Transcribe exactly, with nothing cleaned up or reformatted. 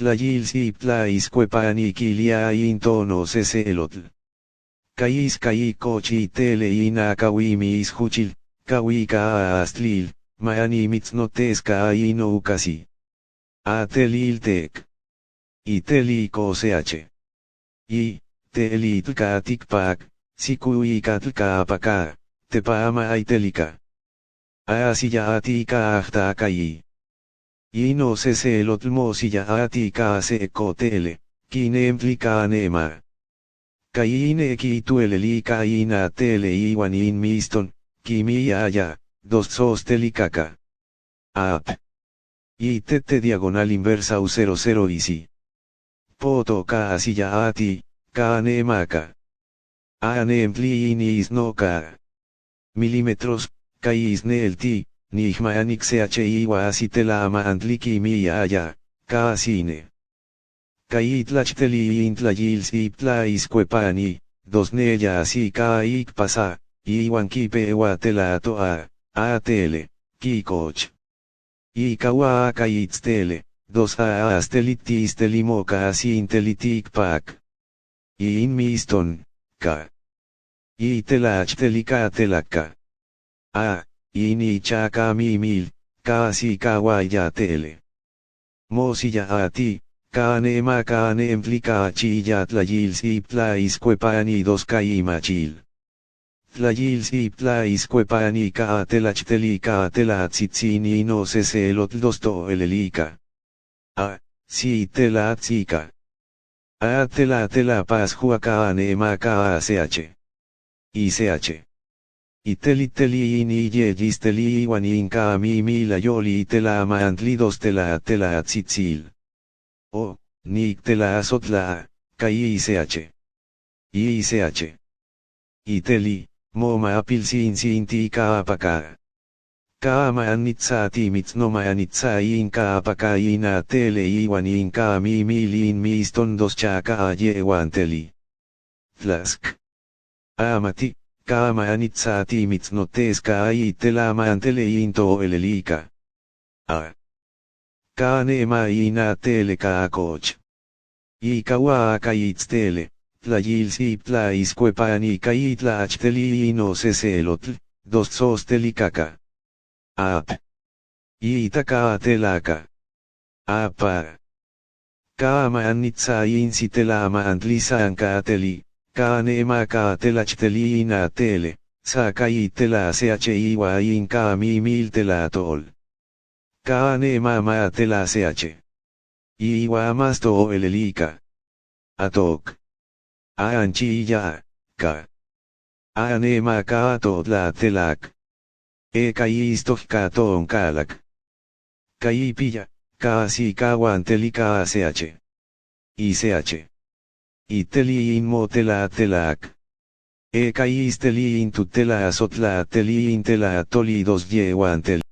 Tlayil sip tla is kwepa ni kilia in to no seselotl. Kayis kayi kochi tele in a kawi mi is juchil, kawi ka a astlil, ma ani mitz no tes ka a in o kasi. A telil tek. I teli ko seache. I, teli tlka tikpak, siku i ka tlka apaka, tepa ama ai telika. A asilla a ti ka ahta kayi. I no seselotl mo silla a ti ka se ko tele, ki nemtli ka nema. Kayi ne ki tueleli ka i na tele i wan in miston, ki mi aya, dos sos telikaka. Ap. I tete diagonal inversa u cero cero i si. Poto ka asilla a ti, ka nemaka. A nemtli in is no ka. Milímetros, ka is ne el ti, ni hma anik se ache i wa asi tela ama antli ki mi aya, ka asine. Ka i tlach teli in tlayil sip tla is kwepani, dos ne ya asi ka ik pasa, i wan ki pe wa tela to a, a tele, ki koch. I ka wa a ka i tstele, dos a a astelit ti steli mo ka asi in teli ti ik pak. I in miston, ka. I tela ach teli ka tela ka. A, i ni cha ka mi mil, ka asi ka wa ya tele. Mo si ya a ti, ka ne ma ka ne empli ka chi ya tlayil sip tla is kwepani dos ka i machil. Tlayil sip tla is kwepani ka a tela ch teli ka a tela tsitsi ni no se se lot dos to elelika. A, si tela tsika. A tela tela pas hua ka a ne ma ka a se ache. I se ache. I teli teli i ni ye gis teli i wan in ka mi mi la yoli tela ma antli dos tela tela tsitsil. O, nik tela sotla, ka i se ache. I se ache. I teli, mo ma apil sin sin ti ka apaka. Ka ma anitsa ti mits no ma anitsa in ka apaka in a tele i wan in ka mi mi lin mi ston dos cha ka a ye wan teli. Tlask. Amati, ka ma anitsa ti mits no tes ka i tela ma antele in to elelika. A. Ka ne ma i na tele ka koch. I ka wa a ka i tstele, tla yil sip tla is kwepani ka i tla ach teli i no se se lotl, dos sos teli kaka. Ap. I ta ka a tela ka. Apa. Ka ma anitsa in si tela ma antli san ka teli, ka ne ma ka tela ch teli i na tele, sa ka i tela se ache i wa in ka mi mil tela tol. Ka ne ma ma tela se ache. I wa mas to elelika. Atok. A anchi ya, ka. A ne ma ka ato tla telak. E ka istoh ka ton kalak. Ka i pilla, ka si ka wan teli ka se ache. I se ache. I teli in mo tela telak. E ka is teli in tu tela sotla teli in tela toli dos ye wan teli.